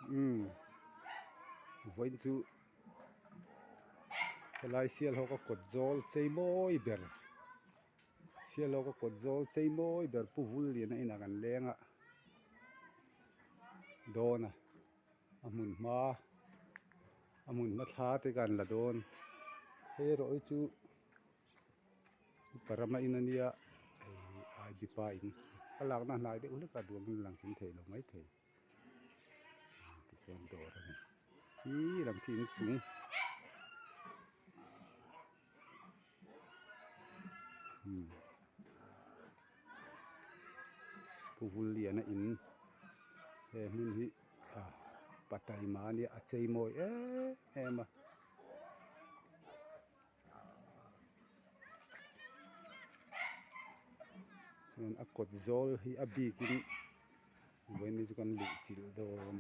Umm vawiin chu helai Sialhawk a kawt zawl chei mawi ber Sialhawk a kawt zawl chei mawi ber Pu Vulliana inah kan leng a dawn a a hmun hma a hmun hma thla te kan la dawn hei erawh hi chu. Parama in ania hei I B pa in a lakna hnai deuh hlek a duangin a lang kim thei lo maithei tichuan dawr a ni khi lam khi inchung umm Pu Vulliana in he hmun hi ah Pataima ania a chei mawi em em a. Chuan a kawt zawl hi a bikin vawiin hi chu kan luh chilh dawn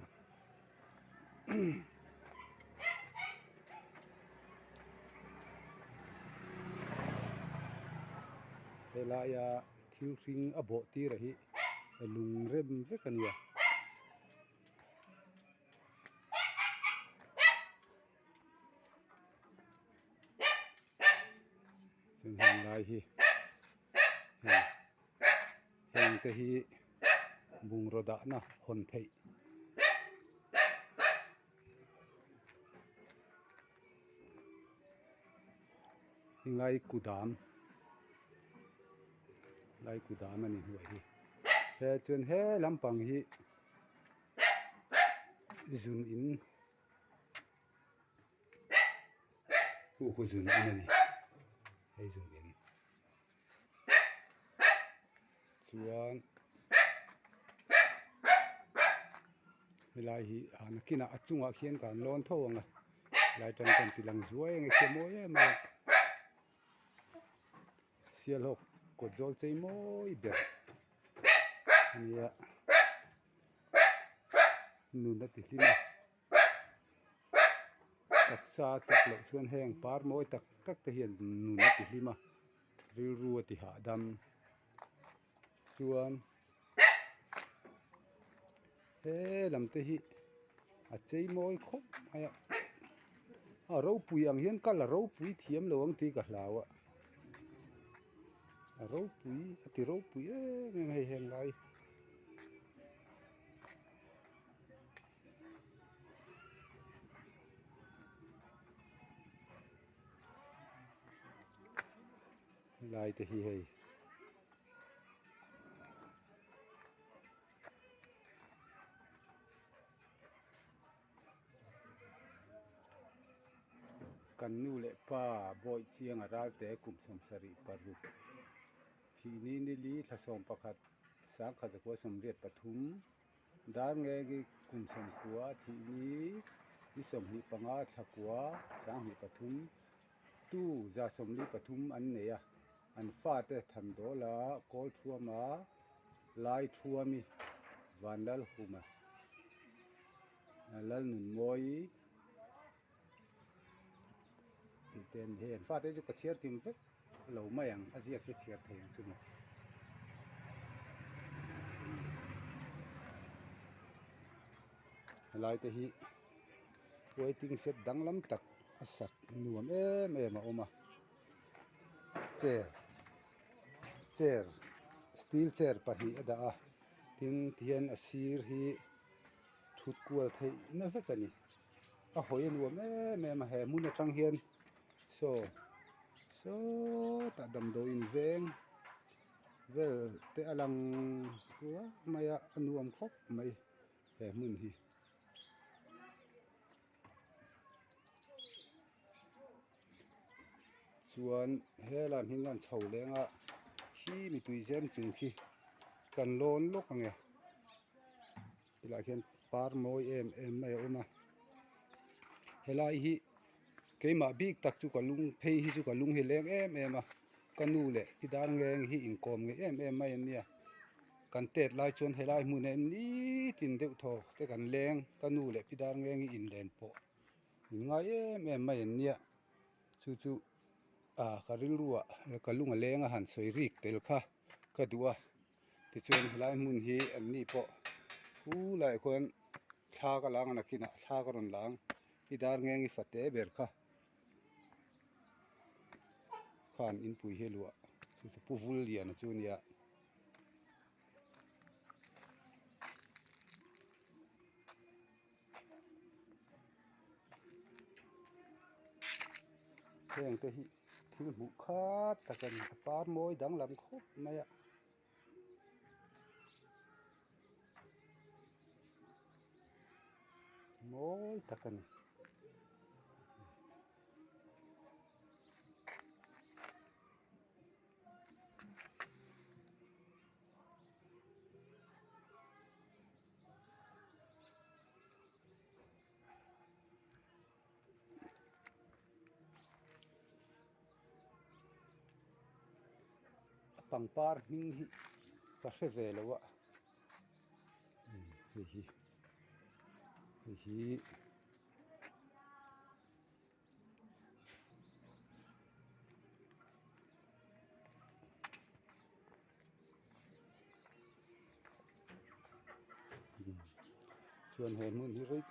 helaia thil hring a bawh tir a hi lung rem vek a nia. Chuan heng lai hi heng heng te hi bungraw dahna hawn theih heng lai kudam lai kudam a ni hnuai hi he chuan he lampang hi zun in. Hu khu zun in a ni hei zun in chuan helai hi ah nakinah a chungah khian kan lawn tho ang a helai tan kan ti lang zuai ang e khi a mawi em a Sialhawk kawt zawl chei mawi ber a nia nun a ti hlim a. Taksa chak loh chuan heng par mawi tak tak te hian nun a ti hlim a rilru a ti hahdam chuan he lam te hi a chei mawi khawp mai a a ropui ang hian kal a ropui thiam lo ang tih ka hlau a a ropui a ti ropui em em hei heng lai. Lai te hi hei kan nu leh pa bawi chiang a ral te kum 76 thih ni nili thla 11 1983. Dar ngegi kum 90 thih ni ni 25 thla kua 23 tu 43 an nei a, an fate Thandawla Kawlthuama Laithuami Vanlalhuma Lalnunmawii tih te an ni hei an fate chu ka chhiar kim vek lo mai ang a ziak hi a chhiar thei ang chu maw. Helai te hi waiting shed danglam tak a sak nuam em em a awm a chair chair steel chair pahnih a dah a tin tihian a sir hi thut kual theih na vek a ni. A hawi a nuam em em a he hmun atang hian saw sawtah damdawi in veng vel te a lang ruak mai a a nuam khawp mai he hmun hi. Chuan helai hming an chho leng a khi mipui zem chung khi kan lawn lawk ang e. Tilai khian par mawi em em mai a awm a helai hi keimah bik tak chu ka lung phei hi chu ka lung hi leng em em a ka nu leh i dar ngeng hi inkawm ngei em em mai an nia kan tet lai chuan helai hmun ah nitin deuh thaw te kan leng ka nu leh pi dar ngeng hi inlen pawh min ngai em em mai an nia chu chu ah ka rilru ah ka lung a leng a han sawi rik tel kha ka duh a. Tichuan helai hmun hi an ni pawh hu laiah khuan thla. Thla ka la ang a nakinah thla ka rawn la ang. I dar ngeng i fate ber kha. Khan inpui hi a luah chu chu pu vul lian a chu nia. Heng te hi thil hmuh khat tak a ni a par mawi danglam khawp mai a. Mawi tak a ni. A pangpar hming hi ka hre ve lo a hei hi hei hi. Chuan he hmun hi rei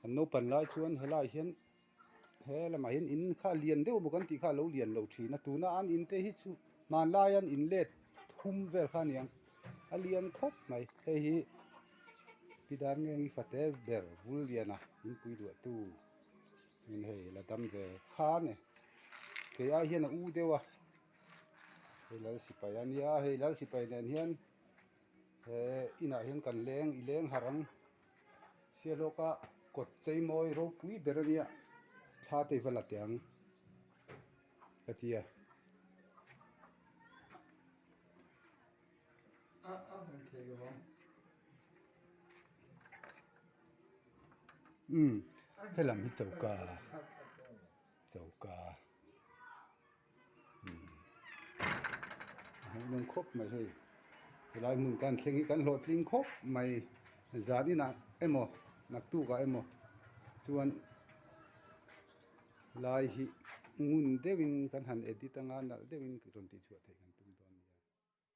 an naupan lai chuan helai hian he lamah hian in kha a lian deuh maw kan tih kha a lo lian lo thin a tuna an in te hi chu hmanlai an in let thum vel kha a ni ang a lian khawp mai hei hi pi dar nge nge fate ber vul liana in pui duah tu chuan hei la dam ve kha a ni kei ai hian a u deuh a. Hei lal sipai a nia hei lal sipai nen hian he inah hian kan leng i leng harh ang Sialhawka kawt chei mawi ropui ber a nia thla te i va la teh ang ka ti a. Umm helam hi choka choka. A hmuhnawm khawp mai hei helai hmun kan thleng hi kan hlawhtling khawp mai zan inah emaw naktuk ah emaw chuan lai hi ngun deuhin kan han edit anga nalh deuhin rawn tih chhuah theih kan.